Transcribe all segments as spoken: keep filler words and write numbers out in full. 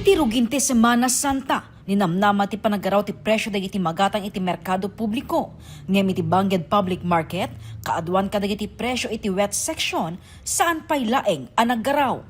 Ti rugin ti Semana Santa, ninamnama ti panagaraw ti presyo dagiti magatang iti merkado publiko, ngem iti Bangged Public Market, kaaduan kadagiti presyo iti wet section, saan pay laeng a naggaraw.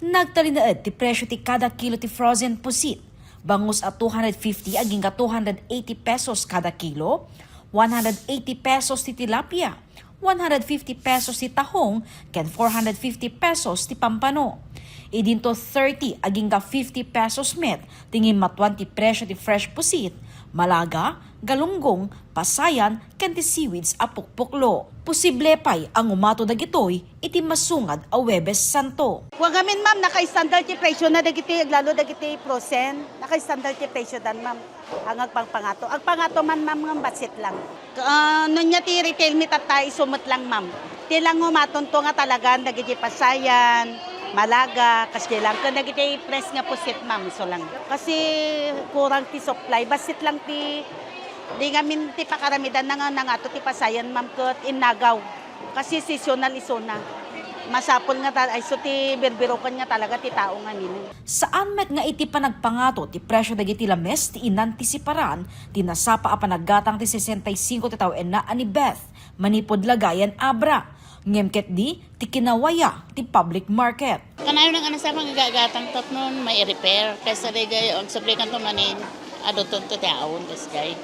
Nagtalinaed ti presyo ti kada kilo ti frozen pusit, bangus a two hundred fifty agingga two hundred eighty pesos kada kilo, one hundred eighty pesos ti tilapia, one hundred fifty pesos ti tahong, ken four hundred fifty pesos ti pampano. Idinto thirty agingga fifty pesos met ti ngimatuan ti presyo ti fresh pusit, malaga, galunggong, pasayan, ken ti seaweeds a pukpuklo. Posible pay a ngumato dagitoy iti masungad a Huwebes Santo. Wa ngamin, ma'am, naka-standard ti presyo na dagiti, aglalo dagiti frozen. Naka-standard ti presyo dan, ma'am. Ang agpangpangato. Agpangato man, ma'am, nga bassit lang. Ah, no nya ti retail mi tatta, isu met lang, ma'am. Ti lang ngumaton to nga talagan dagiti pasayan, malaga, kas di lang. Ken dagiti fresh nga pusit, ma'am, isu lang. Kasi kurang ti supply. Bassit lang ti, di ngamin ti pakaramidan na nga nangato ti pasayan, ma'am, ket innagaw. Kasi seasonal isuna. Masapul nga ta-, isu ti birbiroken nga talaga ti tao ngamin. Saan met nga iti panagpangato ti presyo dagiti lames ti inantisiparan ti nasapa a panagatang ti sesenta y cinco ti tawen-na a ni Beth manipud Lagayan, Abra. Ngem ketdi ti kinawaya ti public market. Kanayon nga nasapa nga gagatang tapno mai-repair. Kaysa daytoy, agsubli kanto manin, adu to ti awan, kas gay.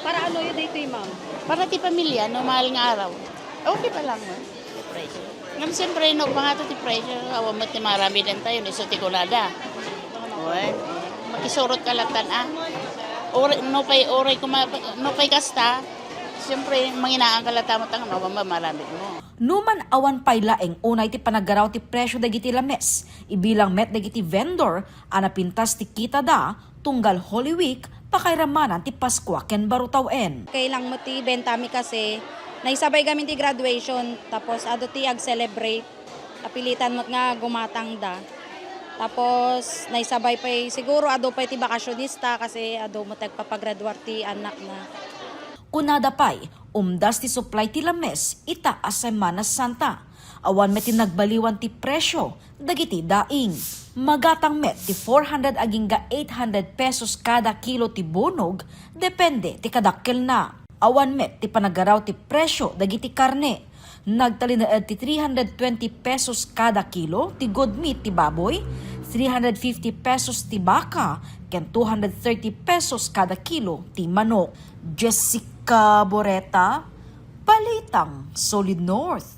Para ano yun daytoy, ma'am? Para ti pamilya, no, mahal nga araw. Okay pa lang, ma'am. Ti presyo. Ngem siyempre, no, pangato ti presyo, awan met ti maramiden tayo, isu ti kunada. Wen, makisurot ka latan, ah. Uray, no pay, uray kuma-, no pay kasta, siyempre, manginaan ka latan mo, tang, awan ba maramid mo? Numan awan pay laeng unay ti panagaraw ti presyo dagiti lames, ibilang met dagiti vendor a napintas ti kitada, tunggal Holy Week, pakairamanan ti Paskua ken baro tawen. Kailang met ti bentami kasi naisabay gamin ti graduation, tapos adu ti ag-celebrate, napilitan met nga gumatangda. Tapos naisabay pay, siguro adu pay ti bakasionista kasi adu met ti agpapagraduar ti annakna. Kunada pay, umdas ti supply ti lames ita a Semana Santa. Awan met ti nagbaliwan ti presyo dagiti daing. Magatang met ti four hundred agingga eight hundred pesos kada kilo ti bunog, depende ti kadakkelna. Awan met ti panagaraw ti presyo dagiti karne. Nagtalinaed ti three hundred twenty pesos kada kilo ti good meat ti baboy, three hundred fifty pesos ti baka, ken two hundred thirty pesos kada kilo ti manok. Jessica Boreta, Balitang Solid North.